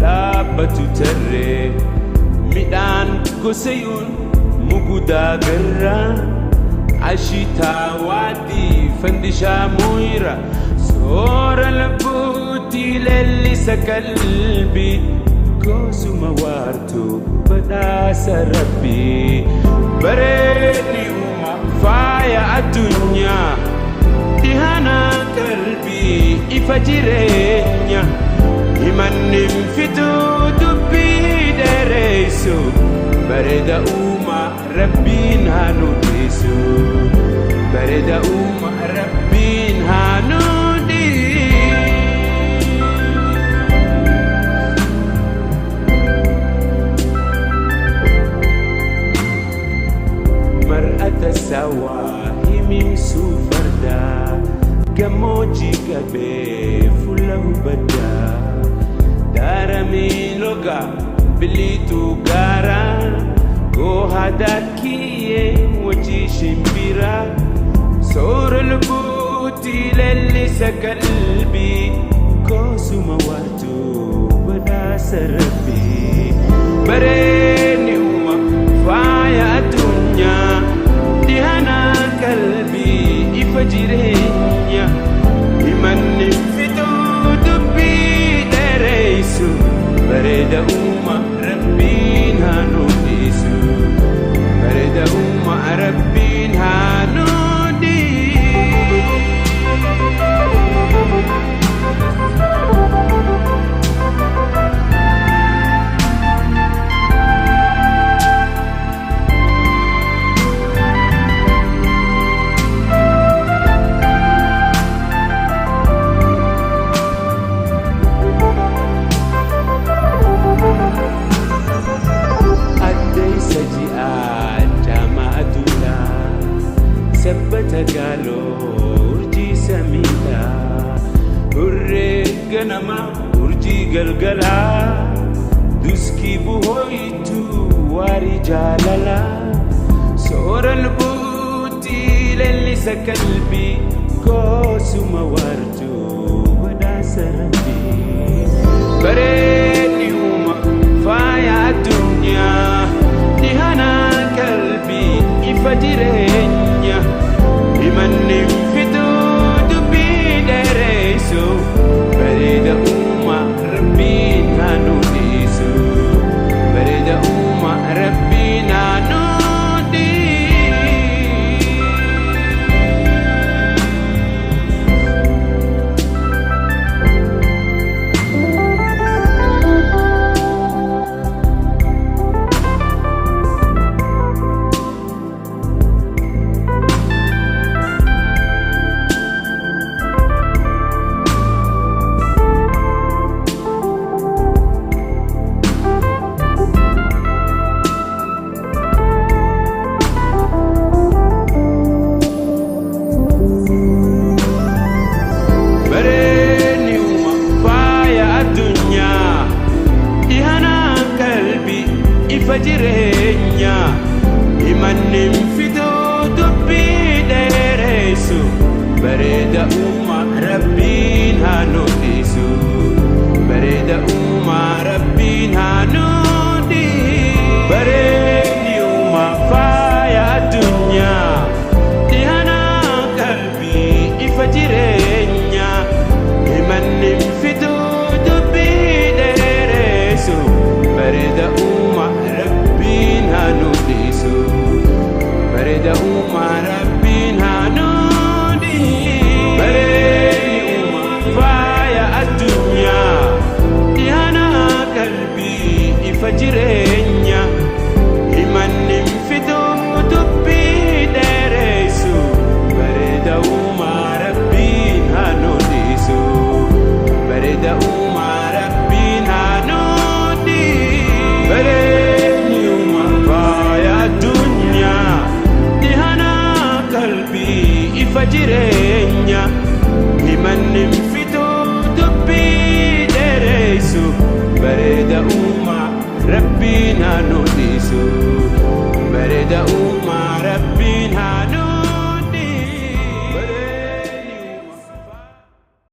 Dhaabbatu tarree midhaan gosayuun mugudaa garraa ashitaa waadii fandishaa muyra soora lubbuutti leellisa qalbii gosuma waartuu badhaasa rabbii bareedni uumaa faaya addunyaa dhihana qalbii ifa jireenya himanni fituu dubbii dheeressu bareeda uumaa rabbiin haa nu dhiisu bareeda uumaa rabbiin haa nu dhiisu. Mar'ata sawaa himimsuu fardaa gammoojjii qabee fuula hubaddaa daaramii loga bilituu gaaraa goohaa daakiyyee wajjii shimbiraa soora lubbuutti leellisa qalbii gosuma waartuu badhaasa rabbii bareedni uumaa faaya addunyaa dhihana qalbii ifa jireenya himanni fituu dubbii dheeressu bareeda uumaa rabbiin haa nu dhiisu bareeda uumaa rabbiin haa nu dhiisu. Addeessa ji'aa jaamaa aduudha sabbata gaaloo urjii samiidha hurree ganama urjii galgalaa duskii buhooyitu waarii jaalalaa soora lubbuutti leellisa qalbii gosuma waartuu badhaasa rabbii bareedni uumaa faaya addunyaa dhihana qalbii ifa jireenya himanni fituu dubbii dheeressu bareeda uumaa rabbiin haa nu dhiisu bareeda uumaa rabbiin haa nu dhiisu. Bareedni uumaa faaya addunyaa dhihana qalbii ifa jireenya himanni fituu dubbii dheeressu bareeda uumaa rabbiin haa nu dhiisu bareeda uumaa rabbiin haa nu dhiisu bareedni uumaa faaya addunyaa dhihana qalbii ifa jireenya himanni fituu dubbii dheeressu bareeda uumaa rabbiin haa nu dhiisu bareeda uumaa rabbiin haa nu dhiisu bareedni uumaa faaya addunyaa dhihana qalbii ifa jireenya himanni fituu dubbii dheeressu bareeda uumaa rabbiin haa nu dhiisu bareeda uumaa rabbiin haa nu dhiisu bareedni uumaa faaya addunyaa dhihana qalbii ifa jireenya himanni fituu dubbii dheeressu bareeda uumaa rabbiin haa nu dhiisu bareeda uumaa rabbiin.